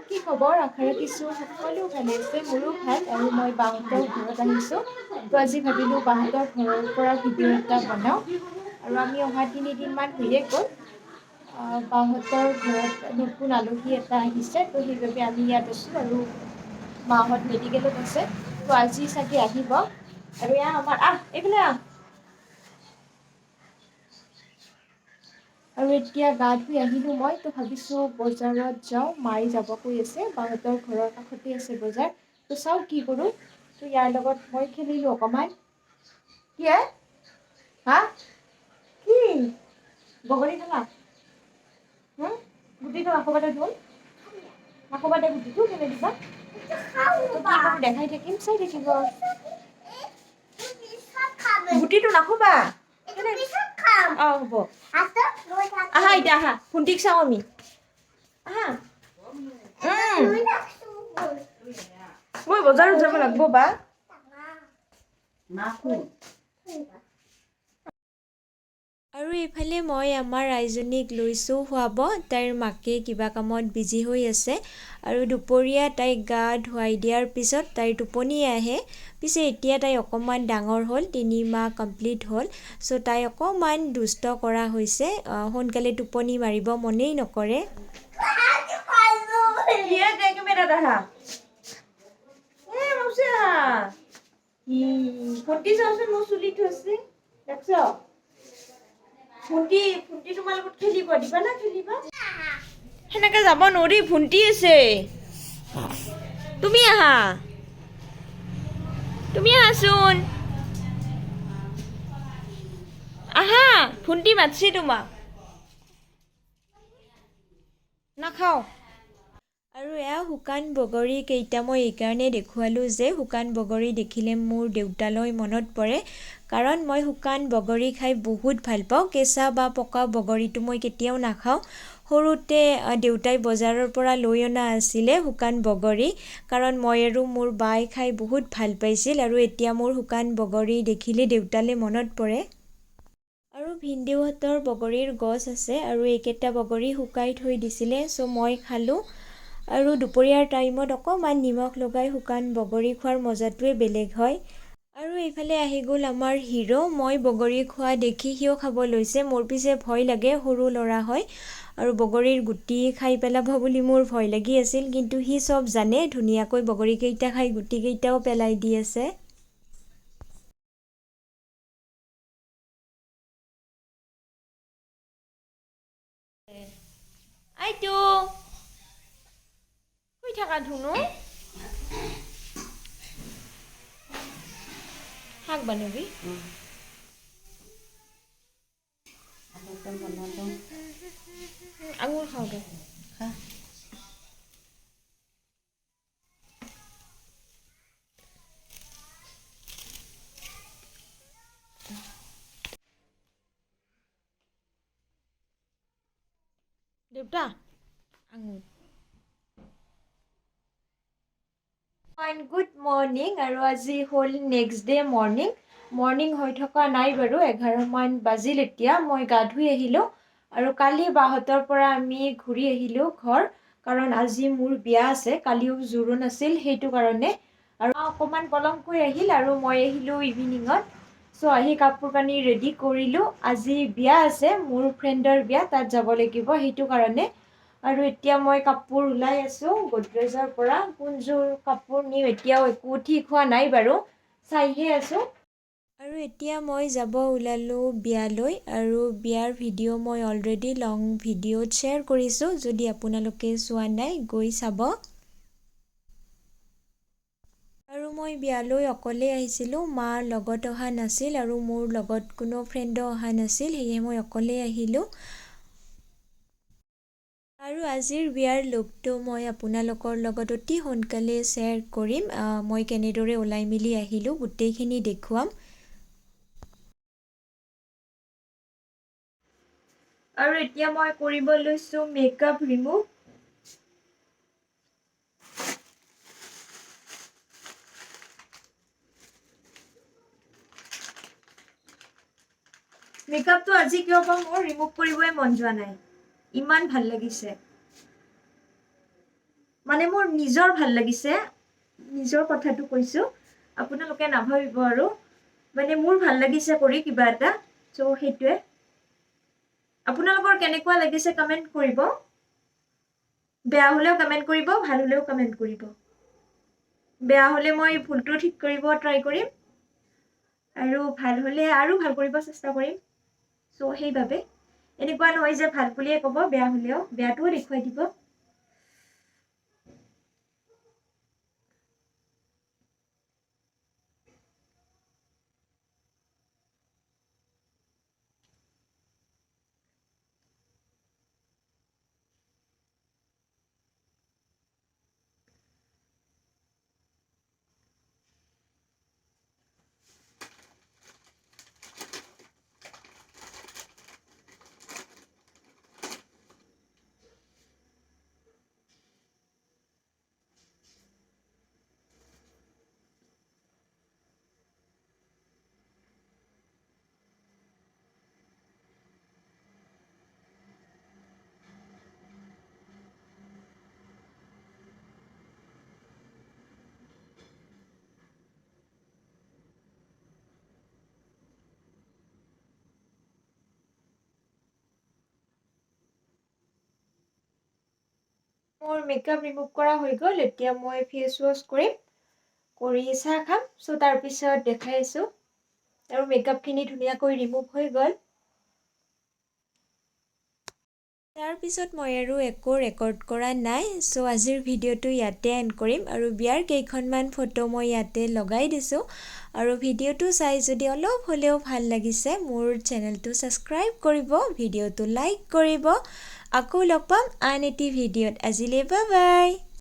কি খবৰ? আশা ৰাখিছোঁ সকলো ভালে আছে। মোৰো ভাল। আৰু মই বাহঁতৰ ঘৰত আহিছোঁ। তো আজি ভাবিলোঁ বাহঁতৰ ঘৰৰ পৰা ভিডিঅ' এটা বনাওঁ। আৰু আমি অহা 3 দিনমান হৈয়ে গ'ল। বাহঁতৰ ঘৰত নতুন আলহী এটা আহিছে, তো সেইবাবে আমি ইয়াত আছোঁ আৰু মাহঁত মেডিকেলত আছে। তো আজি চাগে আহিব। আৰু এয়া আমাৰ, আহ, এইফালে আহ। আৰু এতিয়া গা ধুই আহিলোঁ মই। তো ভাবিছোঁ বজাৰত যাওঁ, মায়ে যাব কৈ আছে। বাহঁতৰ ঘৰৰ কাষতে আছে বজাৰ। তো চাওঁ কি কৰোঁ। তো ইয়াৰ লগত মই খেলিলোঁ অকণমান। কি হে? হা, কি বগৰী খালা? গুটিটো আকৌ ধুম, আকৌ গুটিটো কেনে দিবা। তো কি কৰোঁ দেখাই থাকিম, চাই থাকিব। গুটিটো নাখোবা। অঁ, হ'ব। আহা এতিয়া, আহা, ভণ্টিক চাওঁ আমি, আহা। মই বজাৰত যাব লাগিব বা। আৰু এইফালে মই আমাৰ আইজনীক লৈছোঁ শুৱাব। তাইৰ মাকে কিবা কামত বিজি হৈ আছে। আৰু দুপৰীয়া তাইক গা ধুৱাই দিয়াৰ পিছত তাইৰ টোপনি আহে। পিছে এতিয়া তাই অকণমান ডাঙৰ হ'ল, 3 মাহ কমপ্লিট হ'ল। চ' তাই অকণমান দুষ্ট কৰা হৈছে, সোনকালে টোপনি মাৰিব মনেই নকৰে। কিয়ে কেমেৰাত আহা। এ মাউচি, আহা। ভণ্টি চাওচোন, মোৰ চুলিটো আছে, দেখছ? ভণ্টি, ভণ্টি তোমাৰ লগত খেলিব দিবা না? খেলিবা? সেনেকে যাব নোৱাৰি, ভণ্টি আছে। তুমি আহা, তুমি আহাচোন, আহা। ভণ্টি মাতছি তোমাক। নাখাওঁ। আৰু এয়া শুকান বগৰী কেইটা মই এইকাৰণে দেখুৱালোঁ যে শুকান বগৰী দেখিলে মোৰ দেউতালৈ মনত পৰে, কাৰণ মই শুকান বগৰী খাই বহুত ভাল পাওঁ। কেঁচা বা পকা বগৰীটো মই কেতিয়াও নাখাওঁ। সৰুতে দেউতাই বজাৰৰ পৰা লৈ অনা আছিলে শুকান বগৰী, কাৰণ মই আৰু মোৰ বাই খাই বহুত ভাল পাইছিল। আৰু এতিয়া মোৰ শুকান বগৰী দেখিলে দেউতালৈ মনত পৰে। আৰু ভিনদেউহঁতৰ বগৰীৰ গছ আছে আৰু এইকেইটা বগৰী শুকাই থৈ দিছিলে, চ' মই খালোঁ। আৰু দুপৰীয়াৰ টাইমত অকণমান নিমখ লগাই শুকান বগৰী খোৱাৰ মজাটোৱে বেলেগ হয়। আৰু এইফালে আহি গ'ল আমাৰ হিৰ'। মই বগৰী খোৱা দেখি সিও খাব লৈছে। মোৰ পিছে ভয় লাগে, সৰু ল'ৰা হয় আৰু বগৰীৰ গুটি খাই পেলাব বুলি মোৰ ভয় লাগি আছিল। কিন্তু সি চব জানে, ধুনীয়াকৈ বগৰীকেইটা খাই গুটিকেইটাও পেলাই দি আছে। আইতো শুই থাকা। ধুনু, শাক বনাবি? বনালোঁ। আঙুৰ খাওঁ দে। খা। দেউতা, আঙুৰ। Good morning. আৰু আজি হ'ল নেক্সট ডে মৰ্ণিং। মৰ্ণিং হৈ থকা নাই বাৰু, 11মান বাজিল এতিয়া। মই গা ধুই আহিলোঁ আৰু কালি বাহঁতৰ পৰা আমি ঘূৰি আহিলোঁ ঘৰ, কাৰণ আজি মোৰ বিয়া আছে। কালিও জোৰোণ আছিল, সেইটো কাৰণে। আৰু অকণমান পলমকৈ আহিল আৰু মই আহিলোঁ ইভিনিঙত। চ' আহি কাপোৰ কানি ৰেডি কৰিলোঁ। আজি বিয়া আছে, মোৰ ফ্ৰেণ্ডৰ বিয়া, তাত যাব লাগিব, সেইটো কাৰণে। আৰু এতিয়া মই কাপোৰ ওলাই আছোঁ গডৰেজৰ পৰা। কোনযোৰ কাপোৰ নিওঁ এতিয়াও একো ঠিক হোৱা নাই বাৰু, চাইহে আছোঁ। আৰু এতিয়া মই যাব ওলালোঁ বিয়ালৈ। আৰু বিয়াৰ ভিডিঅ' মই অলৰেডি লং ভিডিঅ'ত শ্বেয়াৰ কৰিছোঁ, যদি আপোনালোকে চোৱা নাই গৈ চাব। আৰু মই বিয়ালৈ অকলেই আহিছিলোঁ, মা লগত অহা নাছিল আৰু মোৰ লগত কোনো ফ্ৰেণ্ডো অহা নাছিল, সেয়ে মই অকলেই আহিলোঁ। আৰু আজিৰ বিয়াৰ লুকটো মই আপোনালোকৰ লগত অতি সোনকালে শ্বেয়াৰ কৰিম। মই কেনেদৰে ওলাই মেলি আহিলোঁ গোটেইখিনি দেখুৱাম। আৰু এতিয়া মই কৰিব লৈছোঁ মেকআপ ৰিমুভ। মেকআপটো আজি কিয় বা মোৰ ৰিমুভ কৰিবই মন যোৱা নাই, ইমান ভাল লাগিছে। মানে মোৰ নিজৰ ভাল লাগিছে, নিজৰ কথাটো কৈছোঁ, আপোনালোকে নাভাবিব আৰু, মানে মোৰ ভাল লাগিছে কৰি কিবা এটা। চ' সেইটোৱে, আপোনালোকৰ কেনেকুৱা লাগিছে কমেণ্ট কৰিব, বেয়া হ'লেও কমেণ্ট কৰিব, ভাল হ'লেও কমেণ্ট কৰিব। বেয়া হ'লে মই ভুলটো ঠিক কৰিব ট্ৰাই কৰিম, আৰু ভাল হ'লে আৰু ভাল কৰিব চেষ্টা কৰিম। চ' সেইবাবে এনেকুৱা নহয় যে ভাল বুলিয়ে ক'ব, বেয়া হ'লেও বেয়াটোও দেখুৱাই দিব। মোৰ মেকআপ ৰিমুভ কৰা হৈ গ'ল, এতিয়া মই ফেচ ৱাছ কৰিম, কৰি চাহ খাম। চ' তাৰপিছত দেখাই আছোঁ। আৰু মেকআপখিনি ধুনীয়াকৈ ৰিমুভ হৈ গ'ল। তাৰপিছত মই আৰু একো ৰেকৰ্ড কৰা নাই। চ' আজিৰ ভিডিঅ'টো ইয়াতে এণ্ড কৰিম, আৰু বিয়াৰ কেইখনমান ফটো মই ইয়াতে লগাই দিছোঁ। আৰু ভিডিঅ'টো চাই যদি অলপ হ'লেও ভাল লাগিছে মোৰ চেনেলটো ছাবস্ক্ৰাইব কৰিব, ভিডিঅ'টো লাইক কৰিব। আকৌ লগ পাম আন এটি ভিডিঅ'ত। আজিলৈ বাই বাই।